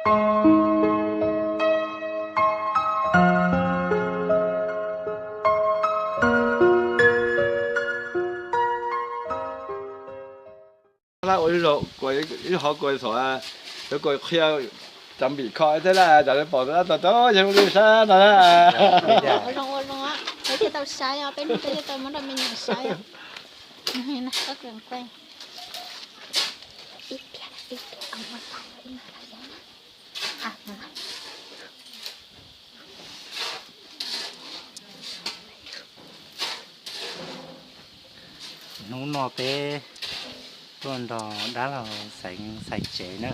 Ua ib hov kuas thaum yuav kuas qhia cov npim kho thiab na, cov pom tus dab tau tau yog lub sab no na. Zoo ua zoo, peb thiaj tau saib os, peb hnub peb thiaj tau muab rau me nyuam saib os. Hnub no peb tuaj nrog dab laug Xeev xais tsev na.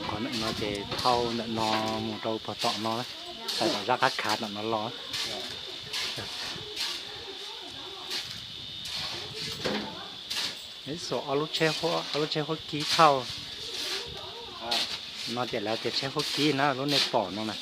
Qhov ntawm no ces thauj ntawm no mus rau pog tom no, tawm tom zaj qab khav tom no los. Ib xuas ob lub tsheb, ob lub tsheb huab kib thauj. No ces lawv tias tsheb huab kib na, lub nej pom no na.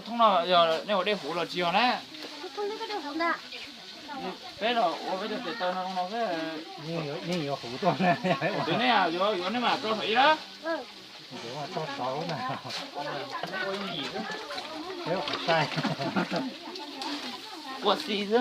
Thoob no yog nej ua dej huv los tsis yog na? Peb los ua peb cov tes taw no no xwb. Yeej yuav huv tuaj. Tus nej yuav yuav nej mam tso saum ib lawm. Ua si xwb.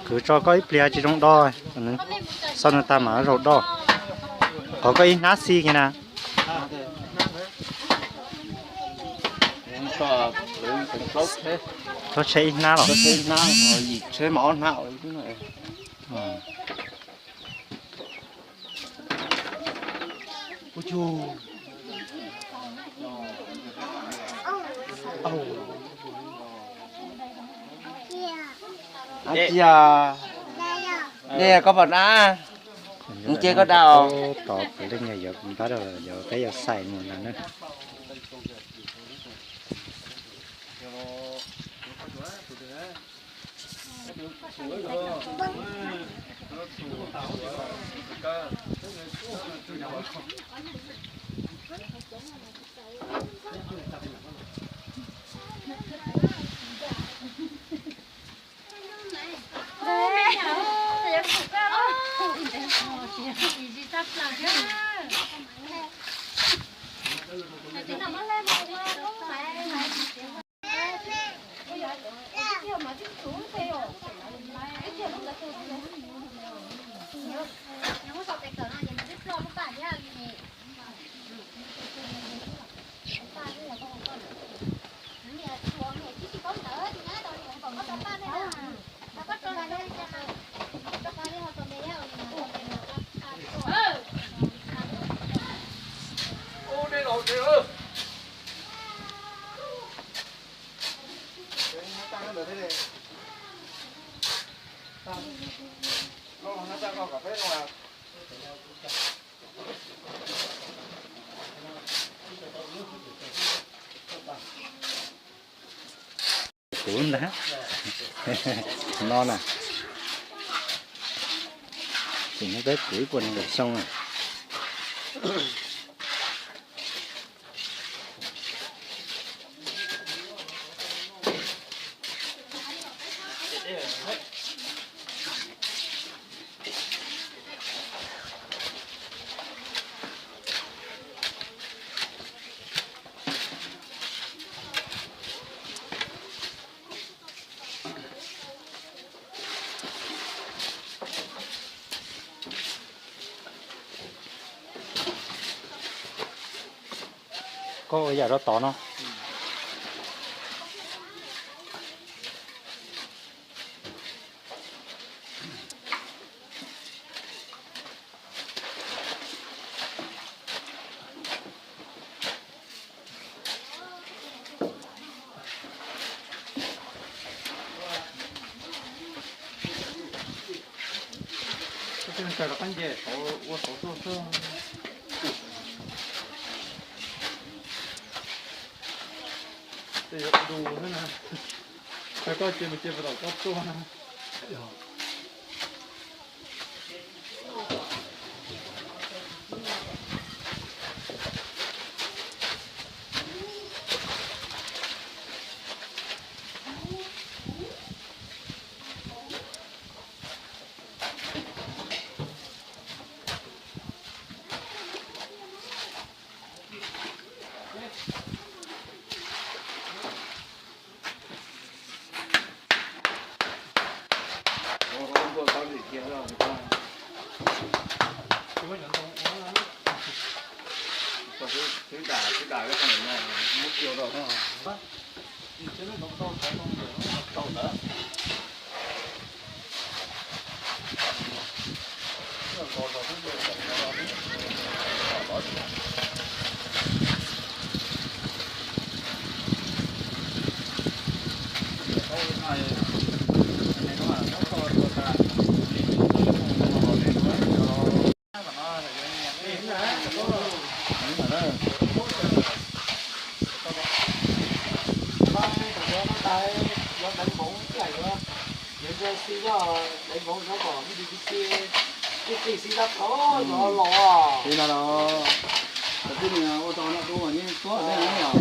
Kwv tso koj ib pliag tsis zoo do, xauj nws tag mam zaum do. Qhov koj ib hnab xij kiag na. Tsheb ib hnab los? Tsheb mas ob hnab. Cia, dej koj pom na, cia koj da. Tod puav leej yog yuav npab rau yog peb yuav xais mus no na. Kuv ntag. No na. Tseem peb kuv ib puas nees nkaum xyoo na. Koj ua yam rau tod no. Ua saud tuaj xwb. Tej yuav du xwb na. Koj ces mus ces puas tom koj tuaj na. Li no los, tib neeg ua tau noj dub mas yeej tuab nej os.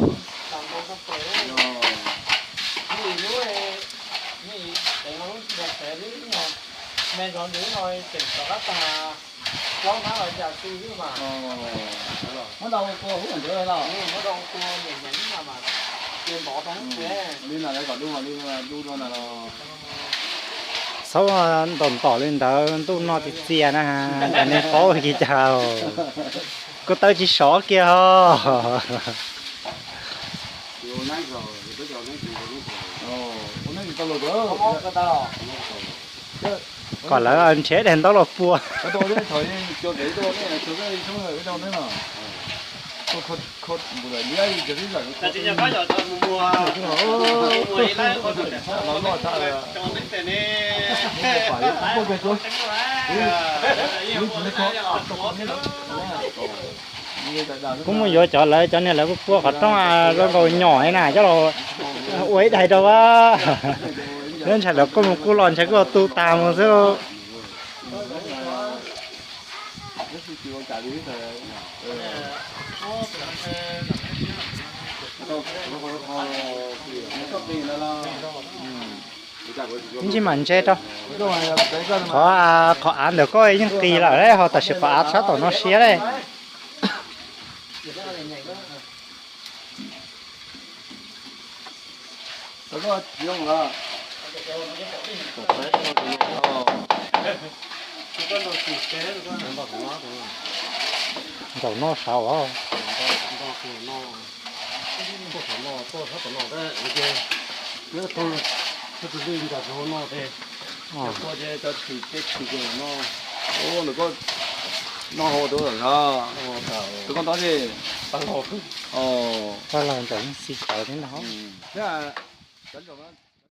Muab tau ua kua hub ntawd los. Li no lawv kom dub li dub rau ntawd los. Txhob ntom ntom li ntawd, ntuj no txias txias na, cas nej paub li cas, kuv tawb tsis sov kiag os. Kom lawv nrhiav daim ntaub los pua. Kuv mus yuav cov lawv, cov niag lawv kuj puag qhov rooj zoo nkaus nyom na, coj los ua ib daim rau a. Lawv ntshai lawv kuj mus kuj los ntshai kuj tu tas mus xwb. Ib ntsis mam ntse rau. Qhov, qhov av ntawm koj yeej qis lawm, ho tam sim qhov av sab tom no siab li. Ntaus noj saud os. Paj laug ntaus yeej xi tawv thiab ntag.